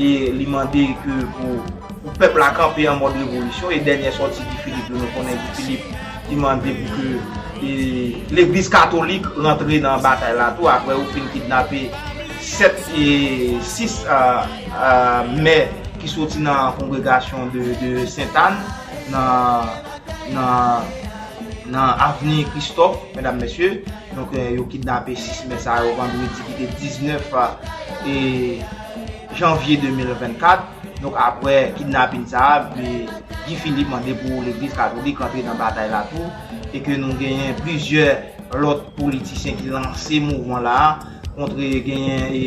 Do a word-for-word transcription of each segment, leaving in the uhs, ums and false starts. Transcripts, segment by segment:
e li mande ke pou, pou pèp la kanpe an mòd revolisyon. E dènyè sòti Guy Philippe yo, nou konnen Guy Philippe ki mande pou ke e, legliz katolik rantre nan batay la tou, apre yo fin kidnape sèt e sis a, a, mè ki soti nan kongregasyon de, de Sentàn nan, nan, nan avni Kristòf, medam, mesye. Donk, e, yo kidnape sis mè sa yo vandredi ki te diznèf e, janvye de mil vennkat. Donk, apre kidnapin sa a, e, Guy Philippe mande pou legliz katolik rantre nan batay la tou, e ke nou genyen plizyè lòt politisyen ki lanse mouvman la, kont genyen e,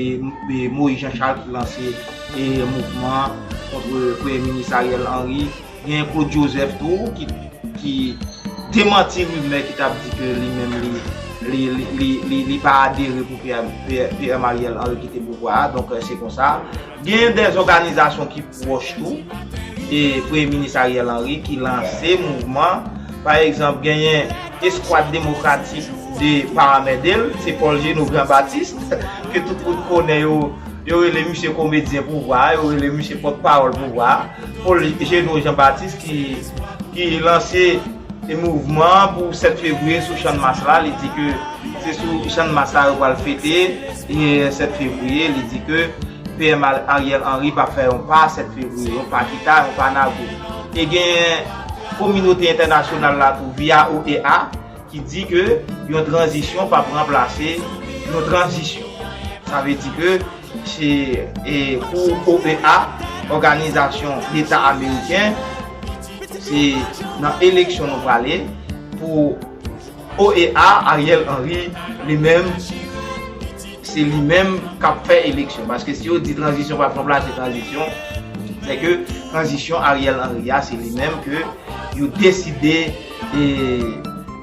e Moïse Jean Charles ki lanse e mouvman kont Premye Minis Ariel Henry, genyen Claude Joseph tou ki, ki demanti rimè ki t ap di ke li menm li, li, li, li, li, li pa adere pou P M, P M Ariel Henry kite pouvwa a. Donk, e, se konsa. Genyen de òganizasyon ki pwòch tou e Premye Minis Ariel Henry ki lanse mouvman. Pa egzanp, genyen Eskwad Demokratik de Paramèdel, se Paul Jeannot Jean Baptiste, ke tout moun konnen yo, yo rele misye komedyen pouvwa, yo rele misye pòtpawòl pouvwa. Paul Jeannot Jean Baptiste ki, ki lanse e mouvman pou sèt fevriye sou Channmas la. Li di ke se sou Channmas la yo pral fete e sèt fevriye. Li di ke P M Ariel Henry p ap fè yon pa sèt fevriye, yon pa kita, yon pa nago. E gen kominote entènasyonal la tou, via O E A, ki di ke yon tranzisyon p ap ranplase yon tranzisyon. Sa vle di ke se, e, pou O E A, Òganizasyon Leta Ameriken, se nan eleksyon nou prale. Pou O E A, Ariel Henry, li menm, se li menm k ap fè eleksyon. Paske si yo di tranzisyon p ap ranplase tranzisyon, se ke tranzisyon Ariel Henry a, se li menm ke yo deside e,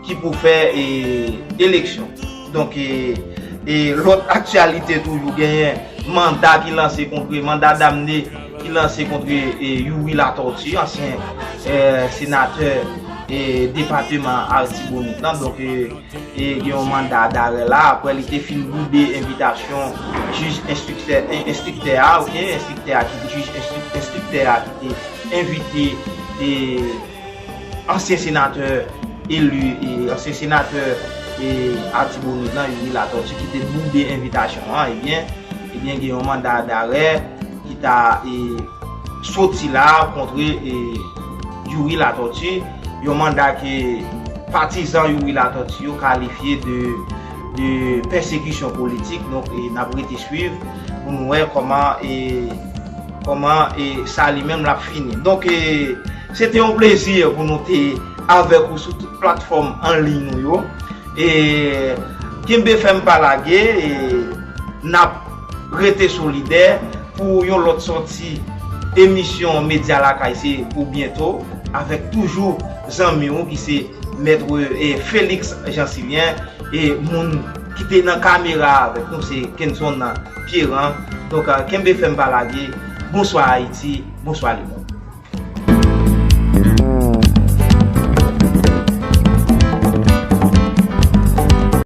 ki pou fè e, eleksyon. Donk, e, e, lòt aktyalite toujou, genyen manda ki lanse kont, manda damne ki lanse kont e, Youri Latortue, ansyen e, senatè e, depatman Artibonit lan. Donk, e, e, gen yon manda darè la. Apre li te fin boude envitasyon jij enstriktè, en- enstriktè a, oke, enstriktè a ki, jij enstrik- enstriktè a ki te envite e, ansyen senatè eli, e, ansyen senatè e, Artibonit lan, Youri Latortue, ki te boude envitasyon an, ebyen, ebyen, gen yon manda darè ki ta e, soti la kont e, Youri Latortue, yon manda ke patizan Youri Latortue yo kalifye de, de pèsekisyon politik. Donk, e, n ap rete swiv pou nou wè kòman e, kòman e, sa li menm l ap fini. Donk, e, se te yon plezi pou nou te avèk ou sou tout platfòm an liy nou yo. E kenbe fèm pa lage, e n ap rete solidè pou yon lòt sòti emisyon Medya Lakay, se pou byento, avèk toujou zanmi w ki se Mèt e Félix Jean Civien, e moun ki te nan kamera avèk nou se Kenson Pierrand. Donk, e, kenbe fèm pa lage. Bonswa Ayiti, bonswa lemonn.